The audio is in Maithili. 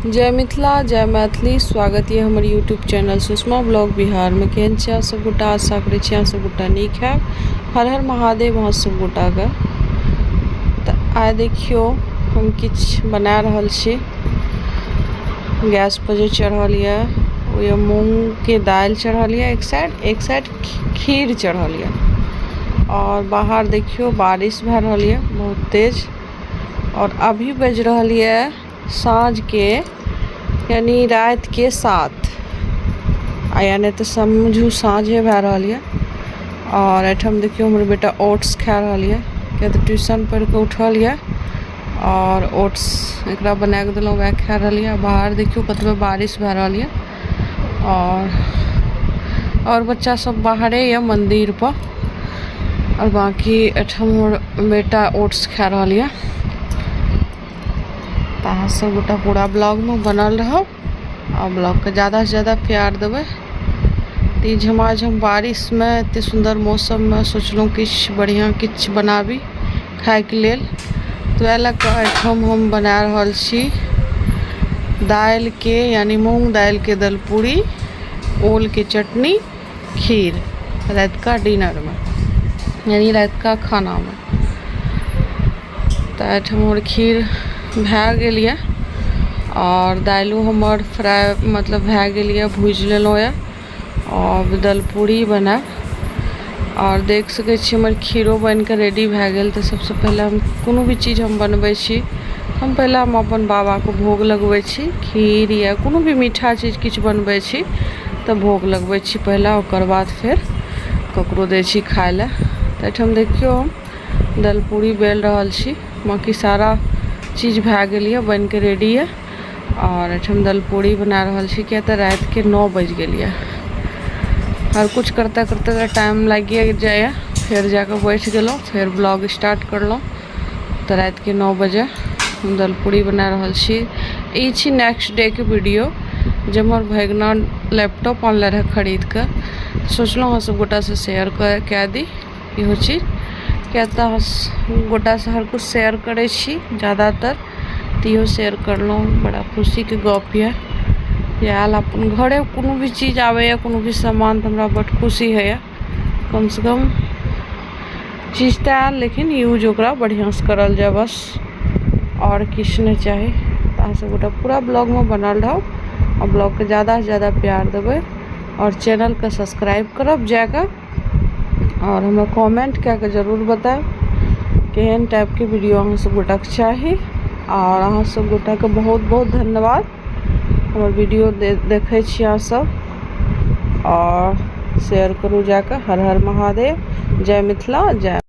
जय मिथिला जय मैथिली। स्वागत यऽ हमर यूट्यूब चैनल सुषमा ब्लॉग बिहारमे। केहन छी अहाँ सब गोटा? आशा करै छी अहाँ सब गोटा नीक हैब। हर हर महादेव अहाँ सब गोटाके। तऽ आइ देखियौ हम किछु बना रहल छी। गैस पर जे चढ़ल यऽ ओ यऽ मूँगके दालि चढ़ल यऽ एक साइड, एक साइड खीर चढ़ल यऽ। आओर बाहर देखियौ बारिश भए रहल यऽ बहुत तेज। आओर अभी बजि रहल यऽ साँझके यानि रातिके 7, आ यानि तऽ समझू साँझे भए रहल यऽ। आओर एहिठाम देखियौ हमर बेटा ओट्स खा रहल यऽ, किया तऽ ट्यूशन पढ़ि कऽ उठल यऽ आओर ओट्स एकरा बना कऽ देलहुँ, वएह खा रहल यऽ। बाहर देखियौ कतबे बारिश भए रहल यऽ। आओर बच्चा सब बाहरे यऽ मन्दिर पर। आओर बाँकी एहिठाम हमर बेटा ओट्स खा रहल यऽ। तऽ अहाँ सब गोटा पूरा ब्लॉगमे बनल रहब आ ब्लॉगके ज्यादासँ ज्यादा प्यार देबै। तऽ ई झमाझम बारिशमे एते सुन्दर मौसममे सोचलहुँ किछु बढ़िआँ किछु बनाबी खायके लेल। तऽ वएह लए कऽ एहिठाम हम बना रहल छी दालिके यानि मूँग दालिके दलपूरी, ओलके चटनी, खीर रातिका डिनरमे यानि रातिका खानामे। तऽ एहिठाम हमर खीर भए गेल यऽ आओर दालिओ हमर फ्राइ मतलब भए गेल यऽ, भूजि लेलहुँ यऽ। आओर दलपूरी बनायब। आओर देख सकै छी हमर खीरो बनिकऽ रेडी भए गेल। तऽ सबसँ पहिले हम कोनो भी चीज हम बनबै छी, हम पहिले हम अपन बाबाके भोग लगबै छी। खीर या कोनो भी मीठा चीज किछु बनबै छी तऽ भोग लगबै छी पहिले, ओकर बाद फेर ककरो दै छी खाइ लए। तऽ एहिठाम देखियौ हम दलपूरी बेल रहल छी। बाँकी सारा चीज भए गेल यऽ, बनिकऽ रेडी यऽ। आओर एहिठाम दलपूरी बना रहल छी, किया तऽ रातिके 9 बजि गेल यऽ। हर कुछ करते करते टाइम लागिए जाइए। फेर जाकऽ बैठ गेलहुँ, फेर ब्लॉग स्टार्ट करलहुँ। तऽ रातिके 9 बजे हम दलपूरी बना रहल छी। ई छी नेक्स्ट डेके वीडियो, जे हमर भैगना लैपटॉप आनले रहै खरीद कऽ। सोचलहुँ अहाँ सब गोटासँ शेयर कए दी इहो चीज, किया तऽ अहाँ गोटासँ हर कुछ शेयर करै छी ज्यादातर, तऽ इहो शेयर करलहुँ। बड़ा खुशीके गप यऽ जे आयल अपन घरे कोनो भी चीज आबैए, कोनो भी सामान, तऽ हमरा बड्ड खुशी होइए। कमसँ कम चीज तऽ आयल, लेकिन यूज ओकरा बढ़िआँसँ करल जाय, बस आओर किछु नहि चाही। तऽ अहाँ सब गोटा पूरा ब्लॉगमे बनल रहब आओर ब्लॉगके ज्यादासँ ज्यादा प्यार देबै आओर चैनलके सब्सक्राइब करब जाकऽ। आओर हमरा कमेंट कए कऽ जरूर बतायब केहन टाइपके वीडियो अहाँ सब गोटाके चाही। आओर अहाँ सब गोटाके बहुत बहुत धन्यवाद, हमर वीडियो देखै छी अहाँ सब। आओर शेयर करू जाकऽ। हर हर महादेव, जय मिथिला, जय।